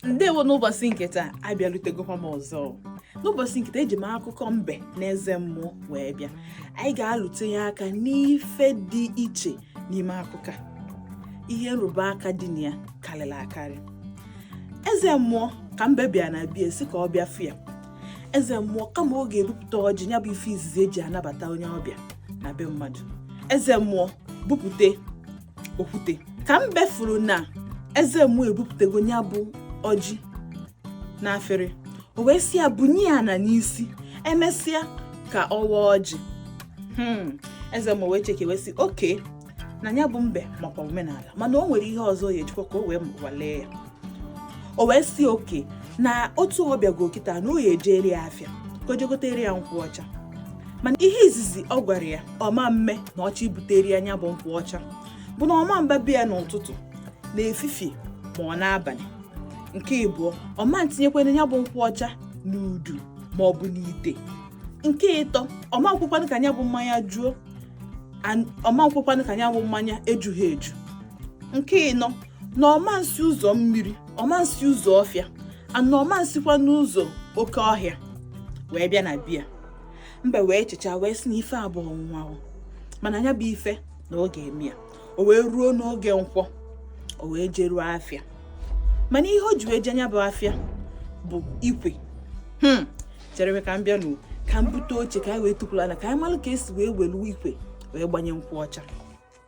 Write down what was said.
Ndewo. N'ụbọchị nke taa, abịalutegokwa m ọzọ. N'ụbọchị nke taa, eji m akụkọ mbe na eze mmụọ wee bịa. Anyị ga-alụtenye aka n'ife dị iche n'ime akụkọ a. Ihe nrụba aka dị na ya karịrị akarị. Eze mmụọ ka mbe bịa na bie sị ka ọ bịa fụ ya. Eze mmụọ, kama ọ ga-ebupụta ọjị, ya bụ ife izizi eji anabata onye ọbịa na be mmadụ, eze mmụọ bupụte okwute. Ka mbe fụrụ na eze mmụọ ebupụtego ya bụ ọjị n'afere, o wee sị ya bunye ya na n'isi, emesịa ka ọ waa ọjị. Eze mmụọ wee cheke wee sị okay, na ya bụ mbe makwa omenala, mana o nwere ihe ọzọ ya ejikwa ka o wee nwalee ya. O wee sị okay, na otu ọ bịago kịta, na o ya ejere ya afịa ka o jegotere ya nkwụ ọcha. Mana ihe izizi ọ gwara ya ọma mme na ọchọ ibutere ya nya bụ nkwụ ọcha bụ na ọma mba bịa n'ụtụtụ, na efifie, ma ọ n'abalị. Nke ịbụọ, ọma ntinyekwana ya bụ nkwụ ọcha n'udu ma ọ bụ n'ite. Nke ịtọ, ọma nkwekwanụ ka ya bụ mmanya juo, ọma nkwekwanụ ka ya bụ mmanya ejughị eju. Nke ịnọ, na ọma nsi ụzọ mmiri, ọma nsi ụzọ ọfịa, ana ọma nsikwa n'ụzọ oke ọhịa wee bịa na bia. Mbe wee checha wee sị na ife abụọ nwa, mana ya bụ ife na ọ ga-eme ya. O wee ruo n'oge nkwọ, o wee jeruo afịa, mana ihe o ji wee jee ya bụ afịa bụ ikwe. Chere ka m bịa nụ, ka m bute oche ka anyị wee tukwula na ka anyị malụ ka esi wee welu ikwe wee gbanye nkwụ ọcha.